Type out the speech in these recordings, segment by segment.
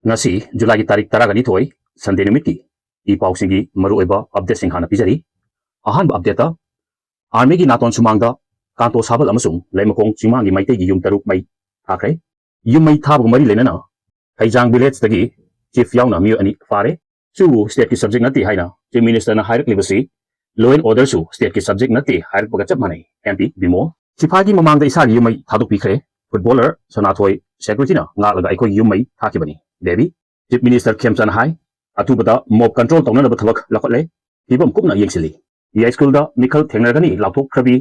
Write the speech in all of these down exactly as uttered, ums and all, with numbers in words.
ꯉꯁꯤ ꯖꯨꯂꯥꯏꯒꯤ ꯇꯥꯔꯤꯛ ꯇꯔꯥꯒ ꯅꯤꯊꯣꯏ, ꯁꯟꯗꯦ ꯅꯨꯃꯤꯠꯀꯤ ꯏ ꯄꯥꯎꯁꯤꯡꯒꯤ ꯃꯔꯨꯑꯣꯏꯕ ꯑꯞꯗꯦꯠꯁꯤꯡ ꯍꯥꯟꯅ ꯄꯤꯖꯔꯤ꯫ ꯑꯍꯥꯟꯕ ꯑꯞꯗꯦꯠꯇ, ꯑꯥꯔꯃꯤꯒꯤ ꯅꯥꯇꯣꯟ ꯁꯨꯃꯥꯡꯗ ꯀꯥꯟꯇꯣ ꯁꯥꯕꯜ ꯑꯃꯁꯨꯡ ꯂꯩꯃꯈꯣꯡ ꯆꯤꯡꯃꯥꯡꯒꯤ ꯃꯩꯇꯩꯒꯤ ꯌꯨꯝ ꯇꯔꯨꯛ ꯃꯩ ꯊꯥꯈ꯭ꯔꯦ꯫ ꯌꯨꯝ ꯃꯩ ꯊꯥꯕꯒ ꯃꯔꯤ ꯂꯩꯅꯅ ꯍꯩꯖꯥꯡ ꯚꯤꯂꯦꯖꯇꯒꯤ ꯆꯤꯐ ꯌꯥꯎꯅ ꯃꯤꯑꯣꯏ ꯑꯅꯤ ꯐꯥꯔꯦ꯫ ꯁꯤꯕꯨ ꯁ꯭ꯇꯦꯠꯀꯤ ꯁꯕꯖꯦꯛ ꯅꯠꯇꯦ ꯍꯥꯏꯅ ꯆꯤꯐ ꯃꯤꯅꯤꯁꯇꯔꯅ ꯍꯥꯏꯔꯛꯂꯤꯕꯁꯤ ꯂꯣ ꯑꯦꯟ ꯑꯣꯔꯗꯔꯁꯨ ꯁ꯭ꯇꯦꯠꯀꯤ ꯁꯕꯖꯦꯛ ꯅꯠꯇꯦ ꯍꯥꯏꯔꯛꯄꯒ ꯆꯞ ꯃꯥꯟꯅꯩ꯫ M P Bimol. ꯁꯤꯐꯥꯏꯒꯤ ꯃꯃꯥꯡꯗ ꯏꯁꯥꯒꯤ ꯌꯨꯝ ꯃꯩ ꯊꯥꯗꯣꯛꯄꯤꯈ꯭ꯔꯦ꯫ ꯐꯨꯠꯕꯣꯂꯔ ꯁꯅꯥꯊꯣꯏ ꯁꯦꯀ꯭ꯌꯨꯔꯤꯇꯤꯅ ꯉꯥꯛꯂꯒ ꯑꯩꯈꯣꯏꯒꯤ ꯌꯨꯝ ꯃꯩ ꯊꯥꯈꯤꯕꯅꯤ꯫ ꯗꯦꯕꯤ꯫ ꯆꯤꯐ ꯃꯤꯅꯤꯁꯇꯔ ꯈꯦꯝꯆꯥꯟ ꯍꯥꯏ, ꯑꯊꯨꯕꯗ ꯃꯣꯕ ꯀꯟꯇ꯭ꯔꯣꯜ ꯇꯧꯅꯅꯕ ꯊꯕꯛ ꯂꯧꯈꯠꯂꯦ꯫ ꯐꯤꯕꯝ ꯀꯨꯞꯅ ꯌꯦꯡꯁꯤꯜꯂꯤ꯫ ꯌꯥꯏꯁ꯭ꯀꯨꯜꯗ ꯃꯤꯈꯜ ꯊꯦꯡꯅꯔꯒꯅꯤ ꯂꯥꯎꯊꯣꯛꯈ꯭ꯔꯕꯤ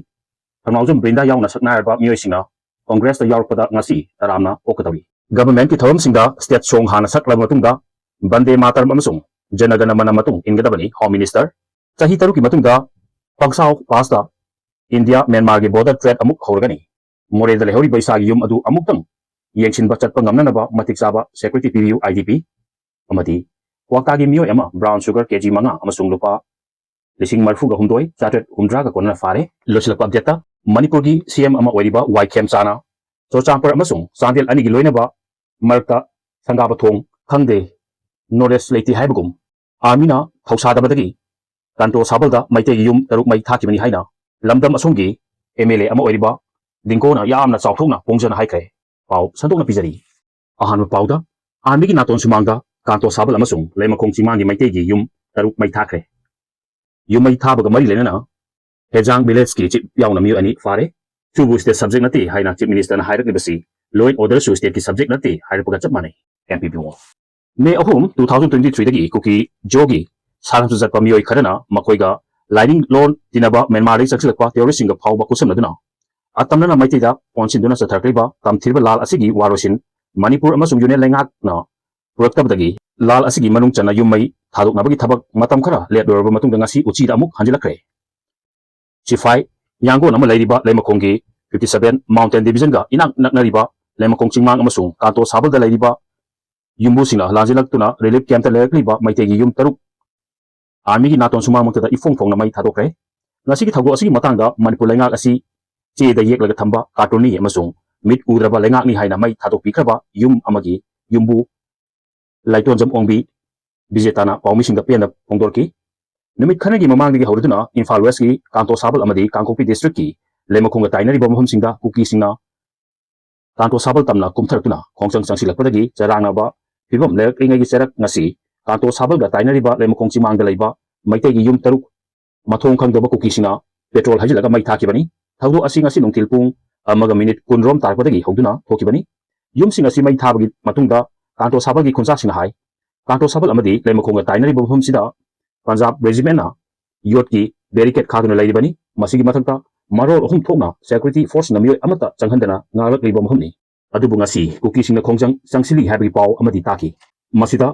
ꯊꯧꯅꯥꯎꯖꯝ ꯕ꯭ꯔꯤꯟꯗꯥ ꯌꯥꯎꯅ ꯁꯛꯅꯥꯏꯔꯕ ꯃꯤꯑꯣꯏꯁꯤꯡꯅ ꯀꯣꯡꯒ꯭ꯔꯦꯁꯇ ꯌꯥꯎꯔꯛꯄꯗ ꯉꯁꯤ ꯇꯔꯥꯝꯅ ꯑꯣꯛꯀꯗꯧꯔꯤ꯫ ꯒꯚꯔꯟꯃꯦꯟꯠꯀꯤ ꯊꯧꯔꯝꯁꯤꯡꯗ ꯁ꯭ꯇꯦꯠ ꯁꯣꯡ ꯍꯥꯟꯅ ꯁꯛꯂꯕ ꯃꯇꯨꯡꯗ ꯕꯟꯗꯦ ꯃꯥꯇꯔꯝ ꯑꯃꯁꯨꯡ ꯖꯅꯒꯅ ꯃꯅ ꯃꯇꯨꯡ ꯏꯟꯒꯗꯕꯅꯤ꯫ Home minister. ꯆꯍꯤ ꯇꯔꯨꯛꯀꯤ ꯃꯇꯨꯡꯗ ꯄꯪꯁꯥꯎ ꯄꯥꯁꯇ ꯏꯟꯗꯤꯌꯥ ꯃ꯭ꯌꯥꯟꯃꯥꯔꯒꯤ ꯕꯣꯔꯗꯔ ꯇ꯭ꯔꯦꯗ ꯑꯃꯨꯛ ꯍꯧꯔꯒꯅꯤ꯫ ꯃꯣꯔꯦꯗ ꯂꯩꯍꯧꯔꯤꯕ ꯏꯁꯥꯒꯤ ꯌꯨꯝ ꯑꯗꯨ ꯑꯃꯨꯛꯇꯪ ꯌꯦꯡꯁꯤꯟꯕ ꯆꯠꯄ ꯉꯝꯅꯅꯕ ꯃꯇꯤꯛ ꯆꯥꯕ ꯁꯦꯀ꯭ꯌꯨꯔꯤꯇꯤ ꯄꯤꯕꯤꯌꯨ꯫ ꯑꯥꯏ ꯗꯤ ꯄꯤ꯫ ꯑꯃꯗꯤ ꯀ꯭ꯋꯥꯛꯇꯥꯒꯤ ꯃꯤꯑꯣꯏ ꯑꯃ ꯕ꯭ꯔꯥꯎꯟ ꯁꯨꯒꯔ ꯀꯦꯖꯤ ꯃꯉꯥ ꯑꯃꯁꯨꯡ ꯂꯨꯄꯥ ꯂꯤꯁꯤꯡ ꯃꯔꯤꯐꯨꯒ ꯍꯨꯝꯗꯣꯏ ꯆꯥꯇ꯭ꯔꯦꯠ ꯍꯨꯝꯗ꯭ꯔꯥꯒ ꯀꯣꯟꯅꯅ ꯐꯥꯔꯦ꯫ ꯂꯣꯏꯁꯤꯜꯂꯛꯄ ꯑꯞꯗꯦꯠꯇ, ꯃꯅꯤꯄꯨꯔꯒꯤ ꯁꯤ ꯑꯦꯝ ꯑꯃ ꯑꯣꯏꯔꯤꯕ ꯋꯥꯏ ꯈꯦꯝꯆꯥꯅ ꯆꯨꯔꯆꯥꯟꯄꯨꯔ ꯑꯃꯁꯨꯡ ꯆꯥꯟꯗꯦꯜ ꯑꯅꯤꯒꯤ ꯂꯣꯏꯅꯕ ꯃꯔꯛꯇ ꯁꯪꯒꯥꯕ ꯊꯣꯡ ꯈꯪꯗꯦ, ꯅꯣꯂꯦꯖ ꯂꯩꯇꯦ ꯍꯥꯏꯕꯒꯨꯝ ꯑꯥꯔꯃꯤꯅ ꯊꯧꯁꯥꯗꯕꯗꯒꯤ ꯀꯥꯟꯇꯣ ꯁꯥꯕꯜꯗ ꯃꯩꯇꯩꯒꯤ ꯌꯨꯝ ꯇꯔꯨꯛ ꯃꯩ ꯊꯥꯈꯤꯕꯅꯤ ꯍꯥꯏꯅ ꯂꯝꯗꯝ ꯑꯁꯣꯝꯒꯤ ꯑꯦꯝ ꯑꯦꯜ ꯑꯦ ꯑꯃ ꯑꯣꯏꯔꯤꯕ ꯗꯤꯡꯀꯣꯅ ꯌꯥꯝꯅ ꯆꯥꯎꯊꯣꯛꯅ ꯐꯣꯡꯖꯅ ꯍꯥꯏꯈ꯭ꯔꯦ꯫ ꯄꯥꯎ ꯁꯟꯗꯣꯛꯅ ꯄꯤꯖꯔꯤ꯫ ꯑꯍꯥꯟꯕ ꯄꯥꯎꯗ, ꯑꯥꯔꯃꯤꯒꯤ ꯅꯥꯇꯣꯟ ꯁꯨꯃꯥꯡꯗ ꯀꯥꯟꯇꯣ ꯁꯥꯕꯜ ꯑꯃꯁꯨꯡ ꯂꯩꯃꯈꯣꯡ ꯆꯤꯡꯃꯥꯡꯒꯤ ꯃꯩꯇꯩꯒꯤ ꯌꯨꯝ ꯇꯔꯨꯛ ꯃꯩ ꯊꯥꯈ꯭ꯔꯦ꯫ ꯌꯨꯝ ꯃꯩ ꯊꯥꯕꯒ ꯃꯔꯤ ꯂꯩꯅꯅ ꯍꯦꯖꯥꯡ ꯚꯤꯂꯦꯖꯀꯤ ꯆꯤꯐ ꯌꯥꯎꯅ ꯃꯤꯑꯣꯏ ꯑꯅꯤ ꯐꯥꯔꯦ꯫ ꯁꯤꯕꯨ ꯁ꯭ꯇꯦꯠ ꯁꯕꯖꯦꯛ ꯅꯠꯇꯦ ꯍꯥꯏꯅ ꯆꯤꯐ ꯃꯤꯅꯤꯁꯇꯔꯅ ꯍꯥꯏꯔꯛꯂꯤꯕꯁꯤ ꯂꯣ ꯑꯦꯟ ꯑꯣꯔꯗꯔꯁꯨ ꯁ꯭ꯇꯦꯠꯀꯤ ꯁꯕꯖꯦꯛ ꯅꯠꯇꯦ ꯍꯥꯏꯔꯛꯄꯒ ꯆꯞ ꯃꯥꯟꯅꯩ꯫ M P Bimol. ꯃꯦ ꯑꯍꯨꯝ, ꯇꯨ ꯊꯥꯎꯖꯟ ꯇ꯭ꯋꯦꯟꯇꯤ ꯊ꯭ꯔꯤꯗꯒꯤ ꯀꯨꯀꯤ ꯖꯣꯒꯤ ꯁꯥꯟꯅꯕ ꯆꯠꯄ ꯃꯤꯑꯣꯏ ꯈꯔꯅ ꯃꯈꯣꯏꯒ ꯂꯥꯏꯅꯤꯡ ꯂꯣꯟ ꯇꯤꯟꯅꯕ ꯃ꯭ꯌꯥꯟꯃꯥꯔꯗꯒꯤ ꯆꯪꯁꯤꯜꯂꯛꯄ ꯇꯦꯔꯣꯔꯤꯁꯁꯤꯡꯒ ꯐꯥꯎꯕ ꯈꯨꯠꯁꯝꯅꯗꯨꯅ ꯑꯇꯝꯅꯅ ꯃꯩꯇꯩꯗ ꯑꯣꯟꯁꯤꯟꯗꯨꯅ ꯆꯠꯊꯔꯛꯂꯤꯕ ꯇꯝꯊꯤꯔꯕ ꯂꯥꯜ ꯑꯁꯤꯒꯤ ꯋꯥꯔꯣꯏꯁꯤꯟ ꯃꯅꯤꯄꯨꯔ ꯑꯃꯁꯨꯡ ꯌꯨꯅꯤꯌꯟ ꯂꯩꯉꯥꯛꯅ ꯄꯨꯔꯛꯇꯕꯗꯒꯤ ꯂꯥꯜ ꯑꯁꯤꯒꯤ ꯃꯅꯨꯡ ꯆꯟꯅ ꯌꯨꯝ ꯃꯩ ꯊꯥꯗꯣꯛꯅꯕꯒꯤ ꯊꯕꯛ ꯃꯇꯝ ꯈꯔ ꯂꯦꯞꯂꯨꯔꯕ ꯃꯇꯨꯡꯗ ꯉꯁꯤ ꯎꯆꯤꯗ ꯑꯃꯨꯛ ꯍꯟꯖꯤꯜꯂꯛꯈ꯭ꯔꯦ꯫ ꯁꯤꯐꯥꯏ ꯌꯥꯡꯒꯣꯟ ꯑꯃ ꯂꯩꯔꯤꯕ ꯂꯩꯃꯈꯣꯡꯒꯤ ꯐꯤꯐꯇꯤ ꯁꯚꯦꯟ ꯃꯥꯎꯟꯇꯦꯟ ꯗꯤꯚꯤꯖꯟꯒ ꯏꯅꯛ ꯅꯛꯅꯔꯤꯕ ꯂꯩꯃꯈꯣꯡ ꯆꯤꯡꯃꯥꯡ ꯑꯃꯁꯨꯡ ꯀꯥꯟꯇꯣ ꯁꯥꯕꯜꯗ ꯂꯩꯔꯤꯕ ꯌꯨꯝꯕꯨꯁꯤꯡꯅ ꯂꯥꯟꯖꯦꯜꯂꯛꯇꯨꯅ ꯔꯤꯂꯤꯐ ꯀꯦꯝꯞꯇ ꯂꯩꯔꯛꯂꯤꯕ ꯃꯩꯇꯩꯒꯤ ꯌꯨꯝ ꯇꯔꯨꯛ ꯑꯥꯔꯃꯤꯒꯤ ꯅꯥꯇꯣꯟ ꯁꯨꯃꯥꯡꯃꯛꯇꯗ ꯏꯐꯣꯡ ꯐꯣꯡꯅ ꯃꯩ ꯊꯥꯗꯣꯛꯈ꯭ꯔꯦ꯫ ꯉꯁꯤꯒꯤ ꯊꯧꯗꯣꯛ ꯑꯁꯤꯒꯤ ꯃꯇꯥꯡꯗ ꯃꯅꯤꯄꯨꯔ ꯂꯩꯉꯥꯛ ꯑꯁꯤ ꯆꯦꯗ ꯌꯦꯛꯂꯒ ꯊꯝꯕ ꯀꯥꯔꯇꯨꯟꯅꯤ ꯑꯃꯁꯨꯡ ꯃꯤꯠ ꯎꯗ꯭ꯔꯕ ꯂꯩꯉꯥꯛꯅꯤ ꯍꯥꯏꯅ ꯃꯩ ꯊꯥꯗꯣꯛꯄꯤꯈ꯭ꯔꯕ ꯌꯨꯝ ꯑꯃꯒꯤ ꯌꯨꯝꯕꯨ ꯂꯥꯏꯇꯣꯟꯖꯝ ꯑꯣꯡꯕꯤ ꯕꯤꯖꯦꯇꯥꯅ ꯄꯥꯎꯃꯤꯁꯤꯡꯗ ꯄꯦꯟꯅ ꯐꯣꯡꯗꯣꯔꯛꯈꯤ꯫ ꯅꯨꯃꯤꯠ ꯈꯔꯒꯤ ꯃꯃꯥꯡꯗꯒꯤ ꯍꯧꯔꯗꯨꯅ ꯏꯝꯐꯥꯜ ꯋꯦꯁꯀꯤ ꯀꯥꯡꯄꯣꯛꯄꯤ ꯗꯤꯁꯇ꯭ꯔꯤꯛꯀꯤ ꯂꯩꯃꯈꯣꯡꯒ ꯇꯥꯏꯅꯔꯤꯕ ꯃꯐꯝꯁꯤꯡꯗ ꯀꯨꯀꯤꯁꯤꯡꯅ ꯀꯥꯡꯇꯣ ꯁꯥꯕꯜ ꯇꯝꯅ ꯀꯨꯝꯊꯔꯛꯇꯨꯅ ꯈꯣꯡꯖꯪ ꯆꯪꯁꯤꯜꯂꯛꯄꯗꯒꯤ ꯆꯔꯥꯡꯅꯕ ꯐꯤꯕꯝ ꯂꯩꯔꯛꯂꯤꯉꯩꯒꯤ ꯆꯔꯛ ꯉꯁꯤ ꯀꯥꯡꯇꯣ ꯁꯥꯕꯜꯒ ꯇꯥꯏꯅꯔꯤꯕ ꯂꯩꯃꯈꯣꯡ ꯆꯤꯡꯃꯥꯡꯗ ꯂꯩꯕ ꯃꯩꯇꯩꯒꯤ ꯌꯨꯝ ꯇꯔꯨꯛ ꯃꯊꯣꯡ ꯈꯪꯗꯕ ꯀꯨꯀꯤꯁꯤꯡꯅ ꯄꯦꯇ꯭ꯔꯣꯜ ꯍꯩꯖꯤꯜꯂꯒ ꯃꯩ ꯊꯥꯈꯤꯕꯅꯤ꯫ ꯊꯧꯗꯣꯛ ꯑꯁꯤ ꯉꯁꯤ ꯅꯨꯡꯊꯤꯜ ꯄꯨꯡ ꯑꯃꯒ ꯃꯤꯅꯤꯠ ꯀꯨꯟꯔꯣꯝ ꯇꯥꯔꯛꯄꯗꯒꯤ ꯍꯧꯗꯨꯅ ꯊꯣꯛꯈꯤꯕꯅꯤ꯫ ꯌꯨꯝꯁꯤꯡ ꯑꯁꯤ ꯃꯩ ꯊꯥꯕꯒꯤ ꯃꯇꯨꯡꯗ ꯀꯥꯡꯇꯣ ꯁꯥꯕꯜꯒꯤ ꯈꯨꯟꯖꯥꯁꯤꯡꯅ ꯍꯥꯏ, ꯀꯥꯡꯇꯣ ꯁꯥꯕꯜ ꯑꯃꯗꯤ ꯂꯩꯃꯈꯣꯡꯒ ꯇꯥꯏꯅꯔꯤꯕ ꯃꯐꯝꯁꯤꯗ ꯄꯟꯖꯥꯕ ꯔꯦꯖꯤꯃꯦꯟꯅ ꯌꯣꯠꯀꯤ ꯕꯦꯔꯤꯀꯦꯠ ꯈꯥꯗꯨꯅ ꯂꯩꯔꯤꯕꯅꯤ꯫ ꯃꯁꯤꯒꯤ ꯃꯊꯛꯇ ꯃꯔꯣꯜ ꯑꯍꯨꯝ ꯊꯣꯛꯅ ꯁꯦꯀ꯭ꯌꯨꯔꯤꯇꯤ ꯐꯣꯔꯁꯅ ꯃꯤꯑꯣꯏ ꯑꯃꯠꯇ ꯆꯪꯍꯟꯗꯅ ꯉꯥꯛꯂꯛꯂꯤꯕ ꯃꯐꯝꯅꯤ꯫ ꯑꯗꯨꯕꯨ ꯉꯁꯤ ꯀꯨꯀꯤꯁꯤꯡꯅ ꯈꯣꯡꯖꯪ ꯆꯪꯁꯤꯜꯂꯤ ꯍꯥꯏꯕꯒꯤ ꯄꯥꯎ ꯑꯃꯗꯤ ꯇꯥꯈꯤ꯫ ꯃꯁꯤꯗ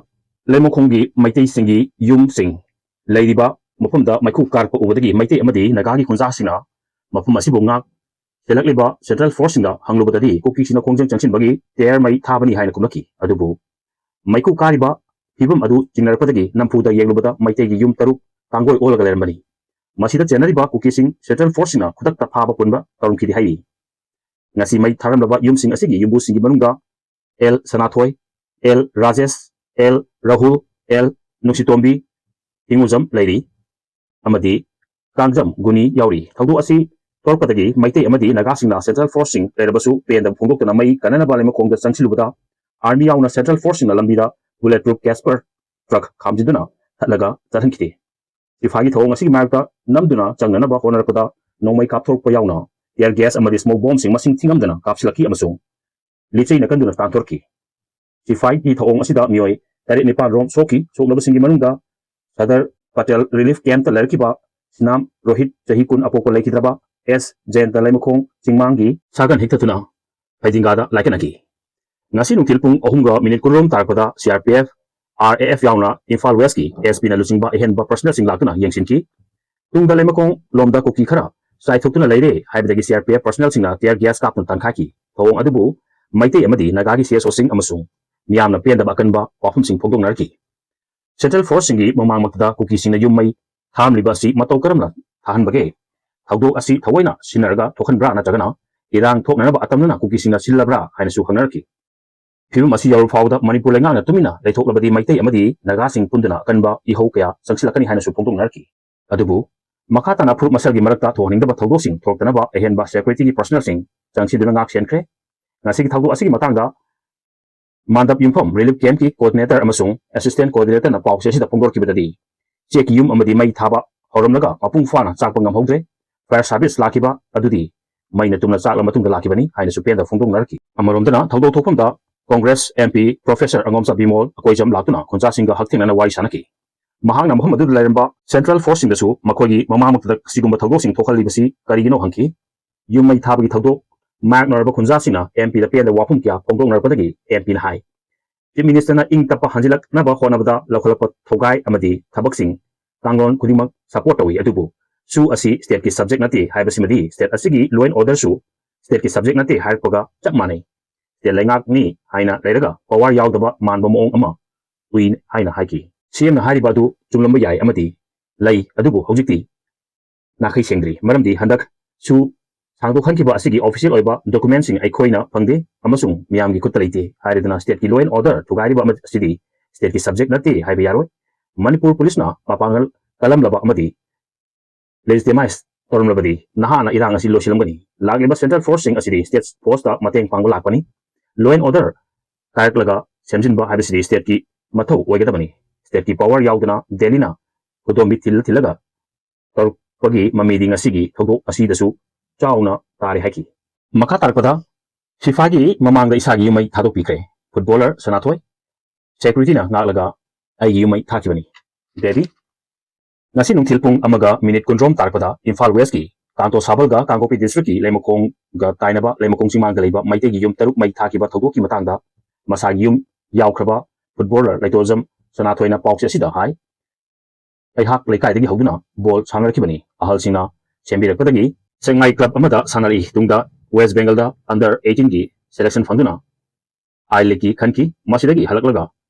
ꯂꯩꯃꯈꯣꯡꯒꯤ ꯃꯩꯇꯩꯁꯤꯡꯒꯤ ꯌꯨꯝꯁꯤꯡ ꯂꯩꯔꯤꯕ ꯃꯐꯝꯗ ꯃꯩꯈꯨ ꯀꯥꯔꯛꯄ ꯎꯕꯗꯒꯤ ꯃꯩꯇꯩ ꯑꯃꯗꯤ ꯅꯥꯒꯥꯒꯤ ꯈꯨꯟꯖꯥꯁꯤꯡꯅ ꯃꯐꯝ ꯑꯁꯤꯕꯨ ꯉꯥꯛ ꯁꯦꯜꯂꯛꯂꯤꯕ ꯁꯦꯟꯇ꯭ꯔꯦꯜ ꯐꯣꯔꯁꯁꯤꯡꯗ ꯍꯪꯂꯨꯕꯗꯗꯤ ꯀꯨꯀꯤꯁꯤꯡꯅ ꯈꯣꯡꯖꯪ ꯆꯪꯁꯤꯟꯕꯒꯤ ꯇꯌꯥꯔ ꯃꯩ ꯊꯥꯕꯅꯤ ꯍꯥꯏꯅ ꯈꯨꯝꯂꯛꯈꯤ꯫ ꯑꯗꯨꯕꯨ ꯃꯩꯈꯨ ꯀꯥꯔꯤꯕ ꯐꯤꯕꯝ ꯑꯗꯨ ꯆꯤꯡꯅꯔꯛꯄꯗꯒꯤ ꯅꯝꯐꯨꯗ ꯌꯦꯡꯂꯨꯕꯗ ꯃꯩꯇꯩꯒꯤ ꯌꯨꯝ ꯇꯔꯨꯛ ꯀꯥꯡꯒꯣꯏ ꯑꯣꯜꯂꯒ ꯂꯩꯔꯝꯕꯅꯤ꯫ ꯃꯁꯤꯗ ꯆꯦꯟꯅꯔꯤꯕ ꯀꯨꯀꯤꯁꯤꯡ ꯁꯦꯟꯇ꯭ꯔꯦꯜ ꯐꯣꯔꯁꯁꯤꯡꯅ ꯈꯨꯗꯛꯇ ꯐꯥꯕ ꯄꯨꯟꯕ ꯇꯧꯔꯝꯈꯤꯗꯦ ꯍꯥꯏꯔꯤ꯫ ꯉꯁꯤ ꯃꯩ ꯊꯥꯔꯝꯂꯕ ꯌꯨꯝꯁꯤꯡ ꯑꯁꯤꯒꯤ ꯌꯨꯝꯕꯨꯁꯤꯡꯒꯤ ꯃꯅꯨꯡꯗ L Sanathoi, L Rajesh, L Rahul, L Nungshitombi, Hingujam Leiri ꯑꯃꯗꯤ ꯀꯥꯡꯖꯝ ꯒꯨꯅꯤ ꯌꯥꯎꯔꯤ꯫ ꯊꯧꯗꯣꯛ ꯑꯁꯤ ꯊꯣꯛꯂꯛꯄꯗꯒꯤ ꯃꯩꯇꯩ ꯑꯃꯗꯤ ꯅꯥꯒꯥꯁꯤꯡꯅ ꯁꯦꯟꯇ꯭ꯔꯦꯜ ꯐꯣꯔꯁꯁꯤꯡ ꯂꯩꯔꯕꯁꯨ ꯄꯦꯟꯗꯕ ꯐꯣꯡꯗꯣꯛꯇꯨꯅ ꯃꯩ ꯀꯟꯅꯅꯕ ꯂꯩꯃꯈꯣꯡꯗ ꯆꯪꯁꯤꯜꯂꯨꯕꯗ ꯑꯥꯔꯃꯤ ꯌꯥꯎꯅ ꯁꯦꯟꯇ꯭ꯔꯦꯜ ꯐꯣꯔꯁꯁꯤꯡꯅ ꯂꯝꯕꯤꯗ ꯕꯨꯂꯦꯠ ꯄ꯭ꯔꯨꯐ ꯀꯦꯁꯄꯔ ꯇ꯭ꯔꯛ ꯈꯥꯝꯖꯤꯟꯗꯨꯅ ꯊꯠꯂꯒ ꯆꯠꯍꯟꯈꯤꯗꯦ꯫ ꯁꯤꯐꯥꯏꯒꯤ ꯊꯧꯑꯣꯡ ꯑꯁꯤꯒꯤ ꯃꯥꯌꯣꯛꯇ ꯅꯝꯗꯨꯅ ꯆꯪꯅꯅꯕ ꯍꯣꯠꯅꯔꯛꯄꯗ ꯅꯣꯡꯃꯩ ꯀꯥꯞꯊꯣꯔꯛꯄ ꯌꯥꯎꯅ ꯇꯤꯌꯔ ꯒ꯭ꯌꯥꯁ ꯑꯃꯗꯤ ꯁ꯭ꯃꯣꯛ ꯕꯣꯝꯁꯤꯡ ꯃꯁꯤꯡ ꯊꯤꯉꯝꯗꯅ ꯀꯥꯞꯁꯤꯜꯂꯛꯈꯤ ꯑꯃꯁꯨꯡ ꯂꯤꯆꯩꯅ ꯀꯟꯗꯨꯅ ꯇꯥꯟꯊꯣꯔꯛꯈꯤ꯫ ꯁꯤꯐꯥꯏꯒꯤ ꯊꯧꯑꯣꯡ ꯑꯁꯤꯗ ꯃꯤꯑꯣꯏ ꯇꯔꯦꯠ ꯅꯤꯄꯥꯜ ꯔꯣꯝ ꯁꯣꯛꯈꯤ꯫ ꯁꯣꯛꯅꯕꯁꯤꯡꯒꯤ ꯃꯅꯨꯡꯗ ꯁꯗꯔ ꯄꯇꯦꯜ ꯔꯤꯂꯤꯐ ꯀꯦꯝꯞꯇ ꯂꯩꯔꯛꯈꯤꯕ ꯁꯤꯅꯥꯝ ꯔꯣꯍꯤꯠ, ꯆꯍꯤ ꯀꯨꯟ, ꯑꯄꯣꯛꯄ ꯂꯩꯈꯤꯗ꯭ꯔꯕ ꯑꯦꯁ ꯖꯌꯟꯇ, ꯂꯩꯃꯈꯣꯡ ꯆꯤꯡꯃꯥꯡꯒꯤ ꯁꯥꯒꯟ ꯍꯤꯛꯊꯗꯨꯅ ꯐꯩꯗꯤꯡꯒꯥꯗ ꯂꯥꯏꯀꯠꯅꯈꯤ꯫ ꯉꯁꯤ ꯅꯨꯡꯊꯤꯜ ꯄꯨꯡ ꯑꯍꯨꯝꯒ ꯃꯤꯅꯤꯠ ꯀꯨꯟꯔꯣꯝ ꯇꯥꯔꯛꯄꯗ ꯁꯤ R P F, R A F ꯌꯥꯎꯅ ꯏꯝꯐꯥꯜ ꯋꯦꯁꯀꯤ ꯑꯦꯁ ꯄꯤꯅ ꯂꯨꯆꯤꯡꯕ ꯑꯍꯦꯟꯕ ꯄꯔꯁꯅꯦꯜꯁꯤꯡ ꯂꯥꯛꯇꯨꯅ ꯌꯦꯡꯁꯤꯟꯈꯤ꯫ ꯇꯨꯡꯗ ꯂꯩꯃꯈꯣꯡ ꯂꯣꯝꯗ ꯀꯨꯀꯤ ꯈꯔ ꯆꯥꯏꯊꯣꯛꯇꯨꯅ ꯂꯩꯔꯦ ꯍꯥꯏꯕꯗꯒꯤ ꯁꯤ ꯑꯥꯔ ꯄꯤ ꯑꯦꯐ ꯄꯔꯁꯅꯦꯜꯁꯤꯡꯅ ꯇꯤꯌꯔ ꯒ꯭ꯌꯥꯁ ꯀꯥꯞꯇꯨꯅ ꯇꯥꯟꯈꯥꯏꯈꯤ꯫ ꯊꯧꯑꯣꯡ ꯑꯗꯨꯕꯨ ꯃꯩꯇꯩ ꯑꯃꯗꯤ ꯅꯥꯒꯥꯒꯤ ꯁꯤ ꯑꯦꯁ ꯑꯣꯁꯤꯡ ꯑꯃꯁꯨꯡ ꯃꯤꯌꯥꯝꯅ ꯄꯦꯟꯗꯕ ꯑꯀꯟꯕ ꯋꯥꯐꯝꯁꯤꯡ ꯐꯣꯡꯗꯣꯛꯅꯔꯛꯈꯤ꯫ ꯁꯦꯟꯇ꯭ꯔꯦꯜ ꯐꯣꯔꯁꯁꯤꯡꯒꯤ ꯃꯃꯥꯡꯃꯛꯇꯗ ꯀꯨꯀꯤꯁꯤꯡꯅ ꯌꯨꯝ ꯃꯩ ꯊꯥꯔꯝꯂꯤꯕ ꯑꯁꯤ ꯃꯇꯧ ꯀꯔꯝꯅ ꯊꯥꯍꯟꯕꯒꯦ? ꯊꯧꯗꯣꯛ ꯑꯁꯤ ꯊꯑꯣꯏꯅ ꯁꯤꯟꯅꯔꯒ ꯊꯣꯛꯍꯟꯕ꯭ꯔꯥ ꯅꯠꯇ꯭ꯔꯒꯅ ꯏꯔꯥꯡ ꯊꯣꯛꯅꯅꯕ ꯑꯇꯝꯅꯅ ꯀꯨꯀꯤꯁꯤꯡꯅ ꯁꯤꯜꯂꯕ꯭ꯔꯥ ꯍꯥꯏꯅꯁꯨ ꯍꯪꯅꯔꯛꯈꯤ꯫ ꯐꯤꯕꯝ ꯑꯁꯤ ꯌꯧꯔꯕ ꯐꯥꯎꯕꯗ ꯃꯅꯤꯄꯨꯔ ꯂꯩꯉꯥꯛꯅ ꯇꯨꯃꯤꯟꯅ ꯂꯩꯊꯣꯛꯂꯕꯗꯤ ꯃꯩꯇꯩ ꯑꯃꯗꯤ ꯅꯥꯒꯥꯁꯤꯡ ꯄꯨꯟꯗꯨꯅ ꯑꯀꯟꯕ ꯏꯍꯧ ꯀꯌꯥ ꯆꯪꯁꯤꯜꯂꯛꯀꯅꯤ ꯍꯥꯏꯅꯁꯨ ꯐꯣꯡꯗꯣꯛꯅꯔꯛꯈꯤ꯫ ꯑꯗꯨꯕꯨ ꯃꯈꯥ ꯇꯥꯅ ꯐꯨꯔꯨꯞ ꯃꯁꯦꯜꯒꯤ ꯃꯔꯛꯇ ꯊꯣꯛꯍꯟꯅꯤꯡꯗꯕ ꯊꯧꯗꯣꯛꯁꯤꯡ ꯊꯣꯛꯂꯛꯇꯅꯕ ꯑꯍꯦꯟꯕ ꯁꯦꯀ꯭ꯌꯨꯔꯤꯇꯤꯒꯤ ꯄꯔꯁꯅꯦꯜꯁꯤꯡ ꯆꯪꯁꯤꯟꯗꯨꯅ ꯉꯥꯛ ꯁꯦꯟꯈ꯭ꯔꯦ꯫ ꯉꯁꯤꯒꯤ ꯊꯧꯗꯣꯛ ꯑꯁꯤꯒꯤ ꯃꯇꯥꯡꯗ ꯃꯥꯟꯗꯞ ꯌꯨꯝꯐꯝ ꯔꯤꯂꯤꯐ ꯀꯦꯝꯞꯀꯤ ꯀꯣꯑꯣꯔꯗꯤꯅꯦꯇꯔ ꯑꯃꯁꯨꯡ ꯑꯦꯁꯤꯁꯇꯦꯟꯠ ꯀꯣꯑꯣꯔꯗꯤꯅꯦꯇꯔꯅ ꯄꯥꯎꯆꯦ ꯑꯁꯤꯗ ꯐꯣꯡꯗꯣꯔꯛꯈꯤꯕꯗꯗꯤ, ꯆꯦꯛꯀꯤ ꯌꯨꯝ ꯑꯃꯗꯤ ꯃꯩ ꯊꯥꯕ ꯍꯧꯔꯝꯂꯒ ꯃꯄꯨꯡ ꯐꯥꯅ ꯆꯥꯛꯄ ꯉꯝꯍꯧꯗ꯭ꯔꯦ꯫ ꯐꯥꯌꯔ ꯁꯥꯔꯚꯤꯁ ꯂꯥꯛꯈꯤꯕ ꯑꯗꯨꯗꯤ ꯃꯩꯅ ꯇꯨꯝꯅ ꯆꯥꯛꯂ ꯃꯇꯨꯡꯗ ꯂꯥꯛꯈꯤꯕꯅꯤ ꯍꯥꯏꯅꯁꯨ ꯄꯦꯟꯗ ꯐꯣꯡꯗꯣꯛꯅꯔꯛꯈꯤ꯫ ꯑꯃꯔꯣꯝꯗꯅ ꯊꯧꯗꯣꯛ ꯊꯣꯛꯐꯝꯗ Congress M P professor ꯑꯉꯣꯝꯆꯥ Bimol Akoijam ꯂꯥꯛꯇꯨꯅ ꯈꯨꯟꯖꯥꯁꯤꯡꯒ ꯍꯛꯊꯦꯡꯅꯅ ꯋꯥꯔꯤ ꯁꯥꯟꯅꯈꯤ꯫ ꯃꯍꯥꯛꯅ ꯃꯐꯝ ꯑꯗꯨꯗ ꯂꯩꯔꯝꯕ ꯁꯦꯟꯇ꯭ꯔꯦꯜ ꯐꯣꯔꯁꯁꯤꯡꯗꯁꯨ ꯃꯈꯣꯏꯒꯤ ꯃꯃꯥꯡꯃꯛꯇꯗ ꯑꯁꯤꯒꯨꯝꯕ ꯊꯧꯗꯣꯛꯁꯤꯡ ꯊꯣꯛꯍꯜꯂꯤꯕꯁꯤ ꯀꯔꯤꯒꯤꯅꯣ ꯍꯪꯈꯤ꯫ ꯌꯨꯝ ꯃꯩ ꯊꯥꯕꯒꯤ ꯊꯧꯗꯣꯛ ꯃꯥꯌꯣꯛꯅꯔꯕ ꯈꯨꯟꯖꯥꯁꯤꯡꯅ ꯑꯦꯝ ꯄꯤꯗ ꯄꯦꯟꯗꯕ ꯋꯥꯐꯝ ꯀꯌꯥ ꯐꯣꯡꯗꯣꯛꯅꯔꯛꯄꯗꯒꯤ ꯑꯦꯝ ꯄꯤꯅ ꯍꯥꯏ, ꯆꯤꯐ ꯃꯤꯅꯤꯁꯇꯔꯅ ꯏꯪ ꯇꯞꯄ ꯍꯟꯖꯤꯜꯂꯛꯅꯕ ꯍꯣꯠꯅꯕꯗ ꯂꯧꯈꯠꯂꯛꯄ ꯊꯧꯒꯥꯏ ꯑꯃꯗꯤ ꯊꯕꯛꯁꯤꯡ ꯀꯥꯡꯂꯣꯟ ꯈꯨꯗꯤꯡꯃꯛ ꯁꯄꯣꯔꯠ ꯇꯧꯏ, ꯑꯗꯨꯕꯨ ꯁꯨ ꯑꯁꯤ ꯁ꯭ꯇꯦꯠꯀꯤ ꯁꯕꯖꯦꯛ ꯅꯠꯇꯦ ꯍꯥꯏꯕꯁꯤꯃꯗꯤ ꯁ꯭ꯇꯦꯠ ꯑꯁꯤꯒꯤ ꯂꯣ ꯑꯦꯟ ꯑꯣꯔꯗꯔꯁꯨ ꯁ꯭ꯇꯦꯠꯀꯤ ꯁꯕꯖꯦꯛ ꯅꯠꯇꯦ ꯍꯥꯏꯔꯛꯄꯒ ꯆꯞ ꯃꯥꯟꯅꯩ꯫ ꯁ꯭ꯇꯦꯠ ꯂꯩꯉꯥꯛꯅꯤ ꯍꯥꯏꯅ ꯂꯩꯔꯒ ꯄꯋꯥꯔ ꯌꯥꯎꯗꯕ ꯃꯥꯟꯕ ꯃꯑꯣꯡ ꯑꯃ ꯎꯏ ꯍꯥꯏꯅ ꯍꯥꯏꯈꯤ꯫ ꯁꯤ ꯑꯦꯝꯅ ꯍꯥꯏꯔꯤꯕ ꯑꯗꯨ ꯆꯨꯝꯂꯝꯕ ꯌꯥꯏ ꯑꯃꯗꯤ ꯂꯩ, ꯑꯗꯨꯕꯨ ꯍꯧꯖꯤꯛꯇꯤ ꯅꯥꯈꯩ ꯁꯦꯡꯗ꯭ꯔꯤ꯫ ꯃꯔꯝꯗꯤ ꯍꯟꯗꯛ ꯁꯨ ꯁꯥꯡꯗꯣꯛꯍꯟꯈꯤꯕ ꯑꯁꯤꯒꯤ ꯑꯣꯐꯤꯁꯤꯌꯦꯜ ꯑꯣꯏꯕ ꯗꯣꯀꯨꯃꯦꯟꯁꯤꯡ ꯑꯩꯈꯣꯏꯅ ꯐꯪꯗꯦ ꯑꯃꯁꯨꯡ ꯃꯤꯌꯥꯝꯒꯤ ꯈꯨꯠꯇ ꯂꯩꯇꯦ ꯍꯥꯏꯔꯗꯨꯅ ꯁ꯭ꯇꯦꯠꯀꯤ ꯂꯣ ꯑꯦꯟ ꯑꯣꯔꯗꯔ ꯊꯨꯒꯥꯏꯔꯤꯕ ꯑꯃ ꯑꯁꯤꯗꯤ ꯁ꯭ꯇꯦꯠꯀꯤ ꯁꯕꯖꯦꯛ ꯅꯠꯇꯦ ꯍꯥꯏꯕ ꯌꯥꯔꯣꯏ꯫ ꯃꯅꯤꯄꯨꯔ ꯄꯨꯂꯤꯁꯅ ꯃꯄꯥꯡꯒꯜ ꯀꯜꯂꯝꯂꯕ ꯑꯃꯗꯤ ꯂꯦꯖꯤꯇꯤꯃꯥꯏꯖ ꯇꯧꯔꯝꯂꯕꯗꯤ ꯅꯍꯥꯅ ꯏꯔꯥꯡ ꯑꯁꯤ ꯂꯣꯏꯁꯤꯜꯂꯝꯒꯅꯤ꯫ ꯂꯥꯛꯂꯤꯕ ꯁꯦꯟꯇ꯭ꯔꯦꯜ ꯐꯣꯔꯁꯁꯤꯡ ꯑꯁꯤꯗꯤ ꯁ꯭ꯇꯦꯠ ꯐꯣꯔꯁꯇ ꯃꯇꯦꯡ ꯄꯥꯡꯕ ꯂꯥꯛꯄꯅꯤ꯫ ꯂꯣ ꯑꯦꯟ ꯑꯣꯔꯗꯔ ꯀꯥꯏꯔꯛꯂꯒ ꯁꯦꯝꯖꯤꯟꯕ ꯍꯥꯏꯕꯁꯤꯗꯤ ꯁ꯭ꯇꯦꯠꯀꯤ ꯃꯊꯧ ꯑꯣꯏꯒꯗꯕꯅꯤ꯫ ꯁ꯭ꯇꯦꯠꯀꯤ ꯄꯋꯥꯔ ꯌꯥꯎꯗꯅ ꯗꯦꯜꯂꯤꯅ ꯈꯨꯗꯣꯝꯕꯤ ꯊꯤꯜꯂ ꯊꯤꯜꯂꯒ ꯇꯧꯔꯛꯄꯒꯤ ꯃꯃꯤꯗꯤ ꯉꯁꯤꯒꯤ ꯊꯧꯗꯣꯛ ꯑꯁꯤꯗꯁꯨ ꯆꯥꯎꯅ ꯇꯥꯔꯦ ꯍꯥꯏꯈꯤ꯫ ꯃꯈꯥ ꯇꯥꯔꯛꯄꯗ ꯐꯤꯐꯥꯒꯤ ꯃꯃꯥꯡꯗ ꯏꯁꯥꯒꯤ ꯌꯨꯝꯃꯩ ꯊꯥꯗꯣꯛꯄꯤꯈ꯭ꯔꯦ꯫ ꯐꯨꯠꯕꯣꯂꯔ ꯁꯅꯥꯊꯣꯏ, ꯁꯦꯀ꯭ꯌꯨꯔꯤꯇꯤꯅ ꯉꯥꯛꯂꯒ ꯑꯩꯒꯤ ꯌꯨꯝꯃꯩ ꯊꯥꯈꯤꯕꯅꯤ꯫ ꯗꯦꯜꯂꯤ, ꯉꯁꯤ ꯅꯨꯡꯊꯤꯜ ꯄꯨꯡ ꯑꯃꯒ ꯃꯤꯅꯤꯠ ꯀꯨꯟꯊ꯭ꯔꯣꯝ ꯇꯥꯔꯛꯄꯗ ꯏꯝꯐꯥꯜ ꯋꯦꯁꯀꯤ ꯀꯥꯡꯇꯣ ꯁꯥꯕꯜꯒ ꯀꯥꯡꯄꯣꯛꯄꯤ ꯗꯤꯁꯇ꯭ꯔꯤꯛꯀꯤ ꯂꯩꯃꯈꯣꯡꯒ ꯇꯥꯏꯅꯕ ꯂꯩꯃꯈꯣꯡ ꯆꯤꯡꯃꯥꯡꯗ ꯂꯩꯕ ꯃꯩꯇꯩꯒꯤ ꯌꯨꯝ ꯇꯔꯨꯛ ꯃꯩ ꯊꯥꯈꯤꯕ ꯊꯧꯗꯣꯛꯀꯤ ꯃꯇꯥꯡꯗ ꯃꯁꯥꯒꯤ ꯌꯨꯝ ꯌꯥꯎꯈ꯭ꯔꯕ ꯐꯨꯠꯕꯣꯂꯔ ꯂꯩꯇꯣꯖꯝ ꯁꯅꯥꯊꯣꯏꯅ ꯄꯥꯎꯆꯦ ꯑꯁꯤꯗ ꯍꯥꯏ, ꯑꯩꯍꯥꯛ ꯂꯩꯀꯥꯏꯗꯒꯤ ꯍꯧꯗꯨꯅ ꯕꯣꯜ ꯁꯥꯟꯅꯔꯛꯈꯤꯕꯅꯤ꯫ ꯑꯍꯜꯁꯤꯡꯅ ꯁꯦꯝꯕꯤꯔꯛꯄꯗꯒꯤ ꯁꯦꯡꯃꯥꯏ ꯀ꯭ꯂꯕ ꯑꯃꯗ ꯁꯥꯟꯅꯔꯛꯏ꯫ ꯇꯨꯡꯗ ꯋꯦꯁ ꯕꯦꯡꯒꯜꯗ ꯑꯟꯗꯔ ꯑꯩꯠꯇꯤꯟꯒꯤ ꯁꯦꯂꯦꯛꯁꯟ ꯐꯪꯗꯨꯅ ꯑꯥꯏ ꯂꯤꯒꯀꯤ ꯈꯟꯈꯤ꯫ ꯃꯁꯤꯗꯒꯤ ꯍꯜꯂꯛꯂꯒ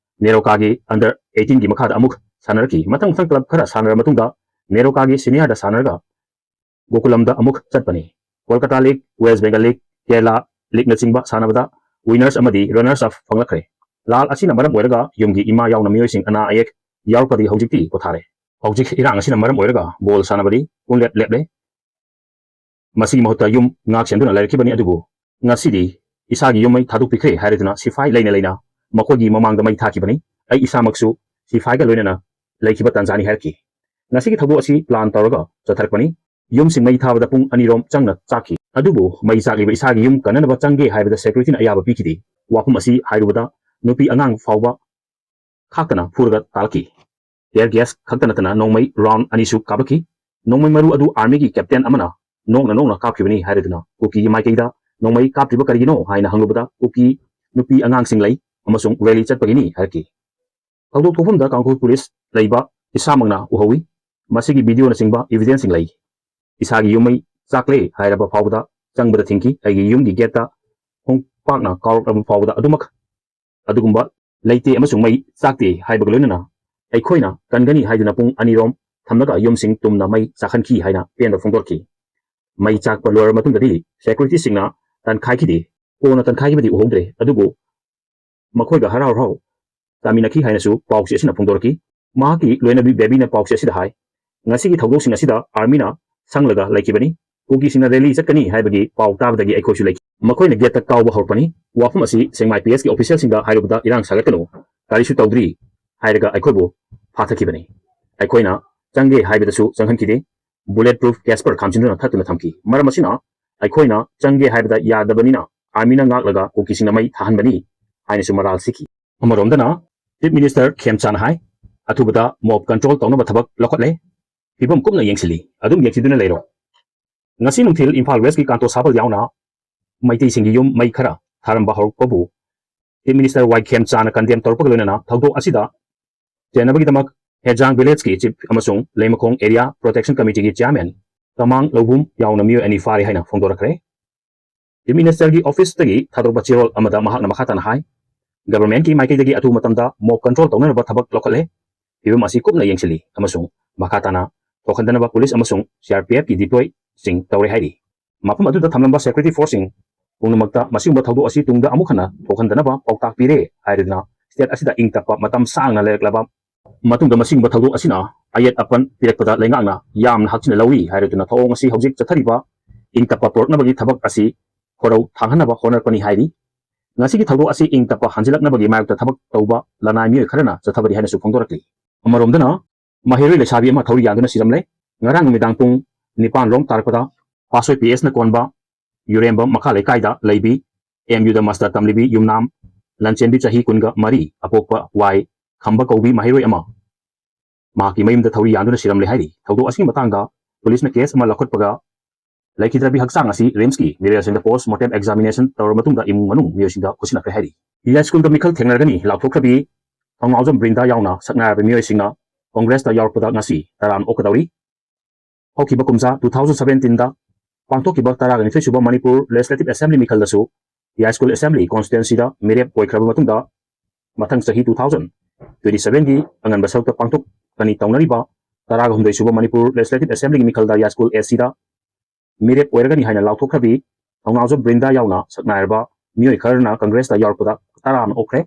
ꯅꯦꯔꯣꯀꯥꯒꯤ ꯑꯟꯗꯔ ꯑꯩꯠꯇꯤꯟꯒꯤ ꯃꯈꯥꯗ ꯑꯃꯨꯛ ꯁꯥꯟꯅꯔꯛꯈꯤ꯫ ꯃꯊꯪ ꯃꯊꯪ ꯀ꯭ꯂꯕ ꯈꯔ ꯁꯥꯟꯅꯔ ꯃꯇꯨꯡꯗ ꯅꯦꯔꯣꯀꯥꯒꯤ ꯁꯤꯅꯤꯌꯔꯗ ꯁꯥꯟꯅꯔꯒ ꯒꯣꯀꯨꯂꯝꯗ ꯑꯃꯨꯛ ꯆꯠꯄꯅꯤ꯫ Kolkata league, west Bengal league, Kerala ꯂꯤꯒꯅꯆꯤꯡꯕ ꯁꯥꯟꯅꯕꯗ winners ꯑꯃꯗꯤ runners up ꯐꯪꯂꯛꯈ꯭ꯔꯦ꯫ ꯂꯥꯜ ꯑꯁꯤꯅ ꯃꯔꯝ ꯑꯣꯏꯔꯒ ꯌꯨꯝꯒꯤ ꯏꯃꯥ ꯌꯥꯎꯅ ꯃꯤꯑꯣꯏꯁꯤꯡ ꯑꯅꯥ ꯑꯌꯦꯛ ꯌꯥꯎꯔꯛꯄꯗꯒꯤ ꯍꯧꯖꯤꯛꯇꯤ ꯄꯣꯊꯥꯔꯦ꯫ ꯍꯧꯖꯤꯛ ꯏꯔꯥꯡ ꯑꯁꯤꯅ ꯃꯔꯝ ꯑꯣꯏꯔꯒ ꯕꯣꯜ ꯁꯥꯟꯅꯕꯗꯤ ꯄꯨꯡꯂꯦꯞ ꯂꯦꯞꯂꯦ꯫ ꯃꯁꯤꯒꯤ ꯃꯍꯨꯠꯇ ꯌꯨꯝ ꯉꯥꯛ ꯁꯦꯟꯗꯨꯅ ꯂꯩꯔꯛꯈꯤꯕꯅꯤ, ꯑꯗꯨꯕꯨ ꯉꯁꯤꯗꯤ ꯏꯁꯥꯒꯤ ꯌꯨꯝ ꯃꯩ ꯊꯥꯗꯣꯛꯄꯤꯈ꯭ꯔꯦ ꯍꯥꯏꯔꯗꯨꯅ ꯁꯤꯐꯥꯏ ꯂꯩꯅ ꯂꯩꯅ ꯃꯈꯣꯏꯒꯤ ꯃꯃꯥꯡꯗ ꯃꯩ ꯊꯥꯈꯤꯕꯅꯤ꯫ ꯑꯩ ꯏꯁꯥꯃꯛꯁꯨ ꯁꯤꯐꯥꯏꯒ ꯂꯣꯏꯅꯅ ꯂꯩꯈꯤꯕ ꯇꯥꯟꯖꯥꯅꯤ ꯍꯥꯏꯔꯛꯈꯤ꯫ ꯉꯁꯤꯒꯤ ꯊꯧꯗꯣꯛ ꯑꯁꯤ plan ꯇꯧꯔꯒ ꯆꯠꯊꯔꯛꯄꯅꯤ꯫ ꯌꯨꯝꯁꯤꯡ ꯃꯩ ꯊꯥꯕꯗ ꯄꯨꯡ ꯑꯅꯤꯔꯣꯝ ꯆꯪꯅ ꯆꯥꯛꯈꯤ꯫ ꯑꯗꯨꯕꯨ ꯃꯩ ꯆꯥꯛꯂꯤꯕ ꯏꯁꯥꯒꯤ ꯌꯨꯝ ꯀꯟꯅꯅꯕ ꯆꯪꯒꯦ ꯍꯥꯏꯕꯗ security ꯅ ꯑꯌꯥꯕ ꯄꯤꯈꯤꯗꯦ꯫ ꯋꯥꯐꯝ ꯑꯁꯤ ꯍꯥꯏꯔꯨꯕꯗ ꯅꯨꯄꯤ ꯑꯉꯥꯡ ꯐꯥꯎꯕ ꯈꯥꯛꯇꯅ ꯐꯨꯔꯒ ꯇꯥꯜꯂꯛꯈꯤ꯫ Tear gas ꯈꯛꯇ ꯅꯠꯇꯅ ꯅꯣꯡꯃꯩ round ꯑꯅꯤꯁꯨ ꯀꯥꯞꯂꯛꯈꯤ꯫ ꯅꯣꯡꯃꯩ ꯃꯔꯨ ꯑꯗꯨ army ꯒꯤ captain ꯑꯃꯅ ꯅꯣꯛꯅ ꯅꯣꯛꯅ ꯀꯥꯞꯈꯤꯕꯅꯤ ꯍꯥꯏꯔꯗꯨꯅ ꯀꯨꯀꯤꯒꯤ ꯃꯥꯏꯀꯩꯗ ꯅꯣꯡꯃꯩ ꯀꯥꯞꯇ꯭ꯔꯤꯕ ꯀꯔꯤꯒꯤꯅꯣ ꯍꯥꯏꯅ ꯍꯪꯂꯨꯕꯗ ꯀꯨꯀꯤ ꯅꯨꯄꯤ ꯑꯉꯥꯡꯁꯤꯡ ꯂꯩ ꯑꯃꯁꯨꯡ rally ꯆꯠꯄꯒꯤꯅꯤ ꯍꯥꯏꯔꯛꯈꯤ꯫ ꯊꯧꯗꯣꯛ ꯊꯣꯛꯐꯝꯗ ꯀꯥꯡꯈꯨꯜ police ꯂꯩꯕ ꯏꯁꯥꯃꯛꯅ ꯎꯍꯧꯏ꯫ ꯃꯁꯤꯒꯤ video ꯅꯆꯤꯡꯕ evidence ꯁꯤꯡ ꯂꯩ꯫ ꯏꯁꯥꯒꯤ ꯌꯨꯝ ꯃꯩ ꯆꯥꯛꯂꯦ ꯍꯥꯏꯔꯕ ꯐꯥꯎꯕꯗ ꯆꯪꯕꯗ ꯊꯤꯡꯈꯤ꯫ ꯑꯩꯒꯤ ꯌꯨꯝꯒꯤ gate ꯇ ꯈꯣꯡꯄꯥꯛꯅ ꯀꯥꯎꯔꯛꯂꯕ ꯐꯥꯎꯕꯗ ꯑꯗꯨꯃꯛ ꯑꯗꯨꯒꯨꯝꯕ ꯂꯩꯇꯦ ꯑꯃꯁꯨꯡ ꯃꯩ ꯆꯥꯛꯇꯦ ꯍꯥꯏꯕꯒ ꯂꯣꯏꯅꯅ ꯑꯩꯈꯣꯏꯅ ꯀꯟꯒꯅꯤ ꯍꯥꯏꯗꯨꯅ ꯄꯨꯡ ꯑꯅꯤꯔꯣꯝ ꯊꯝꯂꯒ ꯌꯨꯝꯁꯤꯡ ꯇꯨꯝꯅ ꯃꯩ ꯆꯥꯛꯍꯟꯈꯤ ꯍꯥꯏꯅ ꯄꯦꯟꯕ ꯐꯣꯡꯗꯣꯔꯛꯈꯤ꯫ ꯃꯩ ꯆꯥꯛꯄ ꯂꯣꯏꯔꯕ ꯃꯇꯨꯡꯗꯗꯤ security ꯁꯤꯡꯅ ꯇꯟꯈꯥꯏꯈꯤꯗꯦ꯫ ꯀꯣꯟꯅ ꯇꯟꯈꯥꯏꯈꯤꯕꯗꯤ ꯎꯍꯧꯗ꯭ꯔꯦ, ꯑꯗꯨꯕꯨ ꯃꯈꯣꯏꯒ ꯍꯔꯥꯎ ꯍꯔꯥꯎ ꯇꯥꯃꯤꯟꯅꯈꯤ ꯍꯥꯏꯅꯁꯨ ꯄꯥꯎꯆꯦ ꯑꯁꯤꯅ ꯐꯣꯡꯗꯣꯔꯛꯈꯤ꯫ ꯃꯍꯥꯛꯀꯤ ꯂꯣꯏꯅꯕꯤ ꯕꯦꯕꯤꯅ ꯄꯥꯎꯆꯦ ꯑꯁꯤꯗ ꯍꯥꯏ, ꯉꯁꯤꯒꯤ ꯊꯧꯗꯣꯛꯁꯤꯡ ꯑꯁꯤꯗ army ꯅ ꯁꯪꯂꯒ ꯂꯩꯈꯤꯕꯅꯤ꯫ ꯀꯨꯀꯤꯁꯤꯡꯅ rally ꯆꯠꯀꯅꯤ ꯍꯥꯏꯕꯒꯤ ꯄꯥꯎ ꯇꯥꯕꯗꯒꯤ ꯑꯩꯈꯣꯏꯁꯨ ꯂꯩꯈꯤ꯫ ꯃꯈꯣꯏꯅ gate ꯇ ꯀꯥꯎꯕ ꯍꯧꯔꯛꯄꯅꯤ꯫ ꯋꯥꯐꯝ ꯑꯁꯤ ꯁꯦꯡꯃꯥꯏ P S ꯀꯤ official ꯁꯤꯡꯗ ꯍꯥꯏꯔꯨꯕꯗ ꯏꯔꯥꯡ ꯁꯥꯒꯠꯀꯅꯨ, ꯀꯔꯤꯁꯨ ꯇꯧꯗ꯭ꯔꯤ ꯍꯥꯏꯔꯒ ꯑꯩꯈꯣꯏꯕꯨ ꯐꯥꯊꯈꯤꯕꯅꯤ꯫ ꯑꯩꯈꯣꯏꯅ ꯆꯪꯒꯦ ꯍꯥꯏꯕꯗꯁꯨ ꯆꯪꯍꯟꯈꯤꯗꯦ꯫ Bullet proof Casper ꯈꯥꯝꯖꯤꯟꯗꯨꯅ ꯊꯠꯇꯨꯅ ꯊꯝꯈꯤ꯫ ꯃꯔꯝ ꯑꯁꯤꯅ ꯑꯩꯈꯣꯏꯅ ꯆꯪꯒꯦ ꯍꯥꯏꯕꯗ ꯌꯥꯗꯕꯅꯤꯅ army ꯅ ꯉꯥꯛꯂꯒ ꯀꯨꯀꯤꯁꯤꯡꯅ ꯃꯩ ꯊꯥꯍꯟꯕꯅꯤ ꯍꯥꯏꯅꯁꯨ ꯃꯔꯥꯜ ꯁꯤꯈꯤ꯫ ꯑꯃꯔꯣꯝꯗꯅ Chief Minister ꯈꯦꯝꯆꯥꯟ ꯍꯥꯏ, ꯑꯊꯨꯕꯗ mob control ꯇꯧꯅꯕ ꯊꯕꯛ ꯂꯧꯈꯠꯂꯦ꯫ ꯐꯤꯕꯝ ꯀꯨꯞꯅ ꯌꯦꯡꯁꯤꯜꯂꯤ꯫ ꯑꯗꯨꯝ ꯌꯦꯡꯁꯤꯟꯗꯨꯅ ꯂꯩꯔꯣ꯫ ꯉꯁꯤ ꯅꯨꯡꯊꯤꯜ ꯏꯝꯐꯥꯜ West ꯀꯤ ꯀꯥꯟꯇꯣ ꯁꯥꯕꯜ ꯌꯥꯎꯅ ꯃꯩꯇꯩꯁꯤꯡꯒꯤ ꯌꯨꯝ ꯃꯩ ꯈꯔ ꯊꯥꯔꯝꯕ ꯍꯧꯔꯛꯄꯕꯨ Chief Minister ꯋꯥꯏ ꯈꯦꯝꯆꯥꯅ condemn ꯇꯧꯔꯛꯄꯒ ꯂꯣꯏꯅꯅ ꯊꯧꯗꯣꯛ ꯑꯁꯤꯗ ꯆꯦꯟꯅꯕꯒꯤꯗꯃꯛ ꯍꯦꯖꯥꯡ village ꯀꯤ chief ꯑꯃꯁꯨꯡ ꯂꯩꯃꯈꯣꯡ area protection committee ꯒꯤ chairman ꯀꯃꯥꯡ ꯂꯧꯕꯨꯝ ꯌꯥꯎꯅ ꯃꯤꯑꯣꯏ ꯑꯅꯤ ꯐꯥꯔꯦ ꯍꯥꯏꯅ ꯐꯣꯡꯗꯣꯔꯛꯈ꯭ꯔꯦ꯫ Chief Minister ꯒꯤ office ꯇꯒꯤ ꯊꯥꯗꯣꯔꯛꯄ ꯆꯦꯔꯣꯜ ꯑꯃꯗ ꯃꯍꯥꯛꯅ ꯃꯈꯥ ꯇꯥꯅ ꯍꯥꯏ, government ꯀꯤ ꯃꯥꯏꯀꯩꯗꯒꯤ ꯑꯊꯨꯕ ꯃꯇꯝꯗ mob control ꯇꯧꯅꯅꯕ ꯊꯕꯛ ꯂꯧꯈꯠꯂꯦ꯫ ꯐꯤꯕꯝ ꯑꯁꯤ ꯀꯨꯞꯅ ꯌꯦꯡꯁꯤꯜꯂꯤ ꯑꯃꯁꯨꯡ ꯃꯈꯥ ꯇꯥꯅ ꯊꯣꯛꯍꯟꯗꯅꯕ police ꯑꯃꯁꯨꯡ C R P F ꯀꯤ deploy ꯁꯤꯡ ꯇꯧꯔꯦ ꯍꯥꯏꯔꯤ꯫ ꯃꯐꯝ ꯑꯗꯨꯗ ꯊꯝꯂꯝꯕ security force ꯁꯤꯡ ꯄꯨꯝꯅꯃꯛꯇ ꯃꯁꯤꯒꯨꯝꯕ ꯊꯧꯗꯣꯛ ꯑꯁꯤ ꯇꯨꯡꯗ ꯑꯃꯨꯛ ꯍꯟꯅ ꯊꯣꯛꯍꯟꯗꯅꯕ ꯄꯥꯎꯇꯥꯛ ꯄꯤꯔꯦ ꯍꯥꯏꯗꯨꯅ state ꯑꯁꯤꯗ ꯏꯪ ꯇꯞꯄ ꯃꯇꯝ ꯁꯥꯡꯅ ꯂꯩꯔꯛꯂꯕ ꯃꯇꯨꯡꯗ ꯃꯁꯤꯒꯨꯝꯕ ꯊꯧꯗꯣꯛ ꯑꯁꯤꯅ ꯑꯌꯦꯠ ꯑꯄꯟ ꯄꯤꯔꯛꯄꯗ ꯂꯩꯉꯥꯛꯅ ꯌꯥꯝꯅ ꯍꯛꯆꯤꯟꯅ ꯂꯧꯏ ꯍꯥꯏꯔꯗꯨꯅ ꯊꯧꯑꯣꯡ ꯑꯁꯤ ꯍꯧꯖꯤꯛ ꯆꯠꯊꯔꯤꯕ ꯏꯪ ꯇꯞꯄ ꯄꯨꯔꯛꯅꯕꯒꯤ ꯊꯕꯛ ꯑꯁꯤ ꯈꯣꯔꯧ ꯊꯥꯡꯍꯟꯅꯕ ꯍꯣꯠꯅꯔꯛꯄꯅꯤ ꯍꯥꯏꯔꯤ꯫ ꯉꯁꯤꯒꯤ ꯊꯧꯗꯣꯛ ꯑꯁꯤ ꯏꯪ ꯇꯞꯄ ꯍꯟꯖꯤꯜꯂꯛꯅꯕꯒꯤ ꯃꯥꯌꯣꯛꯇ ꯊꯕꯛ ꯇꯧꯕ ꯂꯅꯥꯏ ꯃꯤꯑꯣꯏ ꯈꯔꯅ ꯆꯠꯊꯕꯅꯤ ꯍꯥꯏꯅꯁꯨ ꯐꯣꯡꯗꯣꯔꯛꯂꯤ꯫ ꯑꯃꯔꯣꯝꯗꯅ, ꯃꯍꯩꯔꯣꯏ ꯂꯩꯁꯥꯕꯤ ꯑꯃ ꯊꯧꯔꯤ ꯌꯥꯟꯗꯨꯅ ꯁꯤꯔꯝꯂꯦ꯫ ꯉꯔꯥꯡ ꯅꯨꯃꯤꯗꯥꯡ ꯄꯨꯡ ꯅꯤꯄꯥꯟ ꯔꯣꯝ ꯇꯥꯔꯛꯄꯗ ꯄꯥꯠꯁꯣꯏ ꯄꯤ ꯑꯦꯁꯅ ꯀꯣꯟꯕ ꯌꯨꯔꯦꯝꯕꯝ ꯃꯈꯥ ꯂꯩꯀꯥꯏꯗ ꯂꯩꯕꯤ ꯑꯦꯝ ꯌꯨꯗ ꯃꯥꯁꯇꯔ ꯇꯝꯂꯤꯕꯤ ꯌꯨꯝꯅꯥꯝ ꯂꯟꯆꯦꯟꯕꯤ ꯆꯍꯤ ꯀꯨꯟꯒ ꯃꯔꯤ ꯑꯄꯣꯛꯄ ꯋꯥꯏ ꯈꯝꯕ ꯀꯧꯕꯤ ꯃꯍꯩꯔꯣꯏ ꯑꯃ ꯃꯍꯥꯛꯀꯤ ꯃꯌꯨꯝꯗ ꯊꯧꯔꯤ ꯌꯥꯟꯗꯨꯅ ꯁꯤꯔꯝꯂꯦ ꯍꯥꯏꯔꯤ꯫ ꯊꯧꯗꯣꯛ ꯑꯁꯤꯒꯤ ꯃꯇꯥꯡꯗ ꯄꯨꯂꯤꯁꯅ ꯀꯦꯁ ꯑꯃ ꯂꯧꯈꯠꯄꯒ ꯂꯩꯈꯤꯗ꯭ꯔꯕꯤ ꯍꯛꯆꯥꯡ ꯑꯁꯤ ꯔꯤꯝꯁꯀꯤ ꯃꯤꯔꯦꯜꯁꯤꯡꯗ post mortem examination ꯇꯧꯔꯕ ꯃꯇꯨꯡꯗ ꯏꯃꯨꯡ ꯃꯅꯨꯡ ꯃꯤꯑꯣꯏꯁꯤꯡꯗ ꯈꯨꯠꯁꯤꯟꯅꯈ꯭ꯔꯦ ꯍꯥꯏꯔꯤ꯫ ꯌꯥꯏꯁ꯭ꯀꯨꯜꯗ ꯃꯤꯈꯜ ꯊꯦꯡꯅꯔꯒꯅꯤ ꯂꯥꯎꯊꯣꯛꯈ꯭ꯔꯕꯤ ꯊꯧꯅꯥꯎꯖꯝ ꯕ꯭ꯔꯤꯟꯗꯥ ꯌꯥꯎꯅ ꯁꯛꯅꯥꯏꯔꯕ ꯃꯤꯑꯣꯏꯁꯤꯡꯅ ꯀꯣꯡꯒ꯭ꯔꯦꯁꯇ ꯌꯥꯎꯔꯛꯄꯗ ꯉꯁꯤ ꯇꯔꯥꯝꯅ ꯑꯣꯛꯀꯗꯧꯔꯤ꯫ ꯍꯧꯈꯤꯕ ꯀꯨꯝꯖꯥ two thousand seventeenꯗ ꯄꯥꯡꯊꯣꯛꯈꯤꯕ ꯇꯔꯥꯒ ꯅꯤꯊꯣꯏ ꯁꯨꯕ ꯃꯅꯤꯄꯨꯔ Legislative Assembly ꯃꯤꯈꯜꯗꯁꯨ ꯌꯥꯏꯁ꯭ꯀꯨꯜ Assembly constituencyꯗ ꯃꯤꯔꯦꯞ ꯑꯣꯏꯈ꯭ꯔꯕ ꯃꯇꯨꯡꯗ ꯃꯊꯪ ꯆꯍꯤ two thousand twenty sevenꯒꯤ ꯑꯉꯟꯕ ꯁꯔꯨꯛꯇ ꯄꯥꯡꯊꯣꯛꯀꯅꯤ ꯇꯧꯅꯔꯤꯕ ꯇꯔꯥꯒ ꯍꯨꯝꯗꯣꯏ ꯁꯨꯕ ꯃꯅꯤꯄꯨꯔ Legislative Assemblyꯒꯤ ꯃꯤꯈꯜꯗ ꯌꯥꯏꯁ꯭ꯀꯨꯜ Aꯗ ꯃꯤꯔꯦꯞ ꯑꯣꯏꯔꯒꯅꯤ ꯍꯥꯏꯅ ꯂꯥꯎꯊꯣꯛꯈ꯭ꯔꯕꯤ ꯊꯧꯅꯥꯎꯖꯝ ꯕ꯭ꯔꯤꯟꯗꯥ ꯌꯥꯎꯅ ꯁꯛꯅꯥꯏꯔꯕ ꯃꯤꯑꯣꯏ ꯈꯔꯅ ꯀꯪꯒ꯭ꯔꯦꯁꯇ ꯌꯥꯎꯔꯛꯄꯗ ꯇꯔꯥꯝꯅ ꯑꯣꯛꯈ꯭ꯔꯦ꯫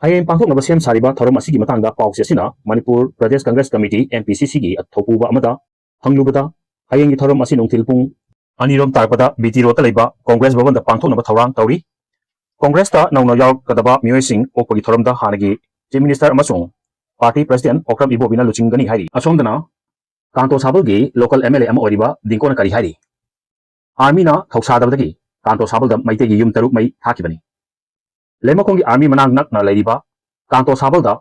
ꯍꯌꯦꯡ ꯄꯥꯡꯊꯣꯛꯅꯕ ꯁꯦꯝ ꯁꯥꯔꯤꯕ ꯊꯧꯔꯝ ꯑꯁꯤꯒꯤ ꯃꯇꯥꯡꯗ ꯄꯥꯎ ꯆꯦ ꯑꯁꯤꯅ ꯃꯅꯤꯄꯨꯔ ꯄ꯭ꯔꯗꯦꯁ ꯀꯪꯒ꯭ꯔꯦꯁ ꯀꯃꯤꯇꯤ, MPCCꯒꯤ ꯊꯧꯄꯨꯕ ꯑꯃꯗ ꯍꯪꯂꯨꯕꯗ, ꯍꯌꯦꯡꯒꯤ ꯊꯧꯔꯝ ꯑꯁꯤ ꯅꯨꯡꯊꯤꯜ ꯄꯨꯡ ꯑꯅꯤꯔꯣꯝ ꯇꯥꯔꯛꯄꯗ BT Roadꯇ ꯂꯩꯕ ꯀꯪꯒ꯭ꯔꯦꯁ ꯚꯕꯟꯗ ꯄꯥꯡꯊꯣꯛꯅꯕ ꯊꯧꯔꯥꯡ ꯇꯧꯔꯤ꯫ ꯀꯪꯒ꯭ꯔꯦꯁꯇ ꯅꯧꯅ ꯌꯥꯎꯔꯛꯀꯗꯕ ꯃꯤꯑꯣꯏꯁꯤꯡ ꯑꯣꯛꯄꯒꯤ ꯊꯧꯔꯝꯗ ꯍꯥꯟꯅꯒꯤ Chief Minister ꯑꯃꯁꯨꯡ party President ꯑꯣꯀ꯭ꯔꯝ ꯏꯕꯣꯕꯤꯅ ꯂꯨꯆꯤꯡꯒꯅꯤ ꯍꯥꯏꯔꯤ꯫ ꯑꯁꯣꯝꯗꯅ ꯀꯥꯟꯇꯣ ꯁꯥꯕꯜꯒꯤ local MLA ꯑꯃ ꯑꯣꯏꯔꯤꯕ ꯗꯤꯡꯀꯣꯅ ꯀꯔꯤ ꯍꯥꯏꯔꯤ? Armyꯅ ꯊꯧꯁꯥꯗꯕꯗꯒꯤ ꯀꯥꯟꯇꯣ ꯁꯥꯕꯜꯗ ꯃꯩꯇꯩꯒꯤ ꯌꯨꯝ ꯇꯔꯨꯛ ꯃꯩ ꯊꯥꯈꯤꯕꯅꯤ꯫ ꯂꯩꯃꯈꯣꯡꯒꯤ army ꯃꯅꯥꯛ ꯅꯛꯅ ꯂꯩꯔꯤꯕ ꯀꯥꯟꯇꯣ ꯁꯥꯕꯜꯗ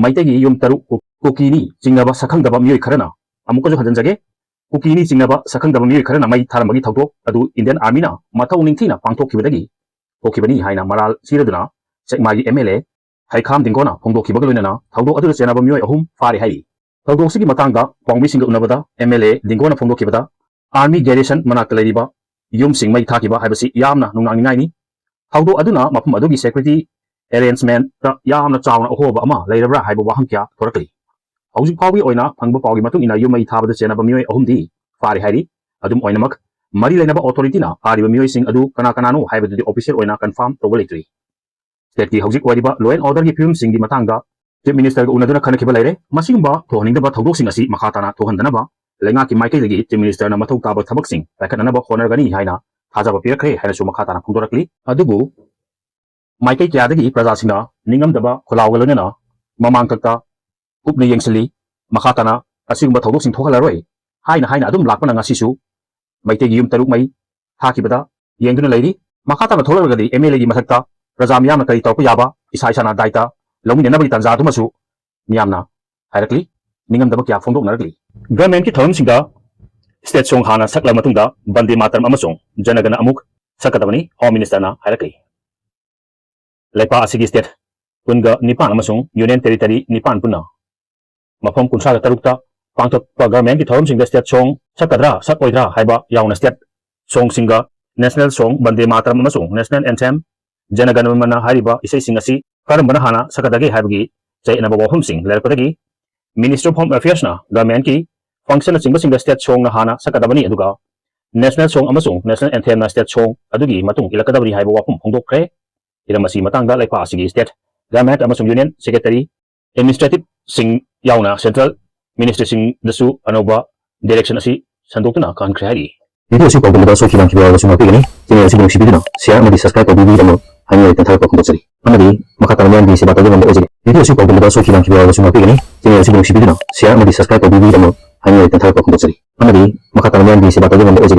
ꯃꯩꯇꯩꯒꯤ ꯌꯨꯝ ꯇꯔꯨꯛ ꯀꯨ-, ꯀꯨꯀꯤꯅꯤ ꯆꯤꯡꯅꯕ ꯁꯛꯈꯪꯗꯕ ꯃꯤꯑꯣꯏ ꯈꯔꯅ, ꯑꯃꯨꯛꯀꯁꯨ ꯍꯟꯖꯤꯟꯖꯒꯦ, ꯀꯨꯀꯤꯅꯤ ꯆꯤꯡꯅꯕ ꯁꯛꯈꯪꯗꯕ ꯃꯤꯑꯣꯏ ꯈꯔꯅ ꯃꯩ ꯊꯥꯔꯝꯕꯒꯤ ꯊꯧꯗꯣꯛ ꯑꯗꯨ Indian Armyꯅ ꯃꯊꯧ ꯅꯤꯡꯊꯤꯅ ꯄꯥꯡꯊꯣꯛꯈꯤꯕꯗꯒꯤ ꯊꯣꯛꯈꯤꯕꯅꯤ ꯍꯥꯏꯅ ꯃꯔꯥꯜ ꯁꯤꯔꯗꯨꯅ ꯁꯦꯛꯃꯥꯏꯒꯤ MLA ꯍꯩꯈꯥꯝ ꯗꯤꯡꯒꯣꯅ ꯐꯣꯡꯗꯣꯛꯈꯤꯕꯒ ꯂꯣꯏꯅꯅ ꯊꯧꯗꯣꯛ ꯑꯗꯨꯗ ꯆꯦꯟꯅꯕ ꯃꯤꯑꯣꯏ ꯑꯍꯨꯝ ꯐꯥꯔꯦ ꯍꯥꯏꯔꯤ꯫ ꯊꯧꯗꯣꯛꯁꯤꯒꯤ ꯃꯇꯥꯡꯗ ꯄꯥꯎꯃꯤꯁꯤꯡꯒ ꯎꯅꯕꯗ MLA ꯗꯤꯡꯒꯣꯅ ꯐꯣꯡꯗꯣꯛꯈꯤꯕꯗ, army garrison ꯃꯅꯥꯛꯇ ꯂꯩꯔꯤꯕ ꯌꯨꯝꯁꯤꯡ ꯃꯩ ꯊꯥꯈꯤꯕ ꯍꯥꯏꯕꯁꯤ ꯌꯥꯝꯅ ꯅꯨꯡꯅꯥꯡꯅꯤꯡꯉꯥꯏꯅꯤ꯫ ꯊꯧꯗꯣꯛ ꯑꯗꯨꯅ ꯃꯐꯝ ꯑꯗꯨꯒꯤ security arrangementꯇ ꯌꯥꯝꯅ ꯆꯥꯎꯅ ꯑꯍꯣꯕ ꯑꯃ ꯂꯩꯔꯕ꯭ꯔꯥ ꯍꯥꯏꯕ ꯋꯥꯍꯪ ꯀꯌꯥ ꯊꯣꯔꯛꯂꯤ꯫ ꯍꯧꯖꯤꯛ ꯐꯥꯎꯕꯒꯤ ꯑꯣꯏꯅ ꯐꯪꯕ ꯄꯥꯎꯒꯤ ꯃꯇꯨꯡ ꯏꯟꯅ ꯌꯨꯝ ꯃꯩ ꯊꯥꯕꯗ ꯆꯦꯟꯅꯕ ꯃꯤꯑꯣꯏ ꯑꯍꯨꯝꯗꯤ ꯐꯥꯔꯦ ꯍꯥꯏꯔꯤ꯫ ꯑꯗꯨꯝ ꯑꯣꯏꯅꯃꯛ, ꯃꯔꯤ ꯂꯩꯅꯕ authority ꯅ ꯐꯥꯔꯤꯕ ꯃꯤꯑꯣꯏꯁꯤꯡ ꯑꯗꯨ ꯀꯅꯥ ꯀꯅꯥꯅꯣ ꯍꯥꯏꯕꯗꯨꯗꯤ official ꯑꯣꯏꯅ confirm ꯇꯧꯕ ꯂꯩꯇ꯭ꯔꯤ꯫ State ꯀꯤ ꯍꯧꯖꯤꯛ ꯑꯣꯏꯔꯤꯕ law and order ꯒꯤ ꯐꯤꯕꯝꯁꯤꯡꯒꯤ ꯃꯇꯥꯡꯗ Chief Minister ꯒ ꯎꯅꯗꯨꯅ ꯈꯟꯅꯈꯤꯕ ꯂꯩꯔꯦ꯫ ꯃꯁꯤꯒꯨꯝꯕ ꯊꯣꯛꯍꯟꯅꯤꯡꯗꯕ ꯊꯧꯗꯣꯛꯁꯤꯡ ꯑꯁꯤ ꯃꯈꯥ ꯇꯥꯅ ꯊꯣꯛꯍꯟꯗꯅꯕ ꯂꯩꯉꯥꯛꯀꯤ ꯃꯥꯏꯀꯩꯗꯒꯤ Chief Minister ꯅ ꯃꯊꯧ ꯇꯥꯕ ꯊꯕꯛꯁꯤꯡ ꯄꯥꯏꯈꯠꯅꯅꯕ ꯍꯣꯠꯅꯔꯒꯅꯤ ꯍꯥꯏꯅ ꯊꯥꯖꯕ ꯄꯤꯔꯛꯈ꯭ꯔꯦ ꯍꯥꯏꯅꯁꯨ ꯃꯈꯥ ꯇꯥꯅ ꯐꯣꯡꯗꯣꯔꯛꯂꯤ꯫ ꯑꯗꯨꯕꯨ ꯃꯥꯏꯀꯩ ꯀꯌꯥꯗꯒꯤ ꯄ꯭ꯔꯖꯥꯁꯤꯡꯅ ꯅꯤꯡꯉꯝꯗꯕ ꯈꯣꯜꯂꯥꯎꯒ ꯂꯣꯏꯅꯅ ꯃꯃꯥꯡ ꯀꯛꯇ ꯀꯨꯞꯅ ꯌꯦꯡꯁꯤꯜꯂꯤ꯫ ꯃꯈꯥ ꯇꯥꯅ ꯑꯁꯤꯒꯨꯝꯕ ꯊꯧꯗꯣꯛꯁꯤꯡ ꯊꯣꯛꯍꯜꯂꯔꯣꯏ ꯍꯥꯏꯅ ꯍꯥꯏꯅ ꯑꯗꯨꯝ ꯂꯥꯛꯄꯅ ꯉꯁꯤꯁꯨ ꯃꯩꯇꯩꯒꯤ ꯌꯨꯝ ꯇꯔꯨꯛ ꯃꯩ ꯊꯥꯈꯤꯕꯗ ꯌꯦꯡꯗꯨꯅ ꯂꯩꯔꯤ꯫ ꯃꯈꯥ ꯇꯥꯅ ꯊꯣꯛꯂꯛꯂꯒꯗꯤ MLA ꯒꯤ ꯃꯊꯛꯇ ꯄ꯭ꯔꯖꯥ ꯃꯤꯌꯥꯝꯅ ꯀꯔꯤ ꯇꯧꯔꯛꯄ ꯌꯥꯕ ꯏꯁꯥ ꯏꯁꯥꯅ ꯗꯥꯏꯇ ꯂꯧꯃꯤꯟꯅꯅꯕꯒꯤ ꯇꯥꯟꯖꯥ ꯑꯗꯨꯃꯁꯨ ꯃꯤꯌꯥꯝꯅ ꯍꯥꯏꯔꯛꯂꯤ, ꯅꯤꯡꯉꯝꯗꯕ ꯀꯌꯥ ꯐꯣꯡꯗꯣꯛꯅꯔꯛꯂꯤ꯫ Government ꯀꯤ ꯊꯧꯔꯝꯁꯤꯡꯗ state song ꯍꯥꯟꯅ ꯁꯛꯂꯕ ꯃꯇꯨꯡꯗ ꯕꯟꯗꯦ ꯃꯥꯇꯔꯝ ꯑꯃꯁꯨꯡ ꯖꯅꯒꯅ ꯑꯃꯨꯛ ꯁꯛꯀꯗꯕꯅꯤ, Home Minister ꯅ ꯍꯥꯏꯔꯛꯂꯤ꯫ ꯂꯩꯄꯥꯛ ꯑꯁꯤꯒꯤ state ꯀꯨꯟꯒ ꯅꯤꯄꯥꯟ ꯑꯃꯁꯨꯡ Union Territory ꯅꯤꯄꯥꯟ ꯄꯨꯟꯅ ꯃꯐꯝ ꯀꯨꯟꯊ꯭ꯔꯥꯒ ꯇꯔꯨꯛꯇ ꯄꯥꯡꯊꯣꯛꯄ government ꯀꯤ ꯊꯧꯔꯝꯁꯤꯡꯗ state song ꯁꯛꯀꯗ꯭ꯔꯥ ꯁꯛꯑꯣꯏꯗ꯭ꯔꯥ ꯍꯥꯏꯕ ꯌꯥꯎꯅ state song ꯁꯤꯡꯒ national song ꯕꯟꯗꯦ ꯃꯥꯇꯔꯝ ꯑꯃꯁꯨꯡ national anthem ꯖꯅꯒꯅ ꯃꯅ ꯍꯥꯏꯔꯤꯕ ꯏꯁꯩꯁꯤꯡ ꯑꯁꯤ ꯀꯔꯝꯕꯅ ꯍꯥꯟꯅ ꯁꯛꯀꯗꯒꯦ ꯍꯥꯏꯕꯒꯤ ꯆꯌꯦꯠꯅꯕ ꯋꯥꯐꯝꯁꯤꯡ ꯂꯩꯔꯛꯄꯗꯒꯤ Ministry of Home Affairs ꯅ government ꯀꯤ function ꯅꯆꯤꯡꯕꯁꯤꯡꯗ state song ꯅ ꯍꯥꯟꯅ ꯁꯛꯀꯗꯕꯅꯤ, ꯑꯗꯨꯒ national song ꯑꯃꯁꯨꯡ national anthem ꯅ state song ꯑꯗꯨꯒꯤ ꯃꯇꯨꯡ ꯏꯜꯂꯛꯀꯗꯕꯅꯤ ꯍꯥꯏꯕ ꯋꯥꯐꯝ ꯐꯣꯡꯗꯣꯛꯈ꯭ꯔꯦ꯫ ꯍꯤꯔꯝ ꯑꯁꯤꯒꯤ ꯃꯇꯥꯡꯗ ꯂꯩꯄꯥꯛ ꯑꯁꯤꯒꯤ state government ꯑꯃꯁꯨꯡ Union Secretary, administrative ꯁꯤꯡ ꯌꯥꯎꯅ central ministry ꯁꯤꯡꯗꯁꯨ ꯑꯅꯧꯕ direction ꯑꯁꯤ ꯁꯟꯗꯣꯛꯇꯨꯅ ꯈꯪꯍꯟꯈ꯭ꯔꯦ ꯍꯥꯏꯔꯤ꯫ Video ꯑꯁꯤ ꯄꯥꯎꯗꯝꯕꯗ ꯁꯣꯏꯈꯤ ꯂꯥꯟꯈꯤꯕ ꯌꯥꯎꯔꯕꯁꯨ ꯉꯥꯛꯄꯤꯒꯅꯤ꯫ Channel ꯑꯁꯤꯕꯨ ꯅꯨꯡꯁꯤꯕꯤꯗꯨꯅ share ꯑꯃꯗꯤ subscribe ꯇꯧꯕꯤꯕꯒꯤꯗꯃꯛ ꯍꯥꯏꯅꯤꯡꯉꯥꯏ ꯂꯩꯇꯅ ꯊꯥꯒꯠꯄ ꯐꯣꯡꯗꯣꯛꯆꯔꯤ꯫ ꯑꯃꯗꯤ ꯃꯈꯥ ꯇꯥꯅ ꯃꯤꯌꯥꯝꯒꯤ ꯁꯦꯕꯥ ꯇꯧꯖꯕ ꯑꯣꯏꯖꯒꯦ꯫ Video ꯑꯁꯤ ꯄꯥꯎꯗꯝꯕꯗ ꯁꯣꯏꯈꯤ ꯂꯥꯟꯈꯤꯕ ꯌꯥꯎꯔꯕꯁꯨ ꯉꯥꯛꯄꯤꯒꯅꯤ꯫ Channel ꯑꯁꯤꯕꯨ ꯅꯨꯡꯁꯤꯕꯤꯗꯨꯅ share ꯑꯃꯗꯤ subscribe ꯇꯧꯕꯤꯕꯒꯤꯗꯃꯛ ꯍꯥꯏꯅꯤꯡꯉꯥꯏ ꯂꯩꯇꯅ ꯊꯥꯒꯠꯄ ꯐꯣꯡꯗꯣꯛꯆꯔꯤ꯫ ꯑꯃꯗꯤ ꯃꯈꯥ ꯇꯥꯅ ꯃꯤꯌꯥꯝꯒꯤ ꯁꯦꯕꯥ ꯇꯧꯖꯕ ꯑꯣꯏꯖꯒꯦ꯫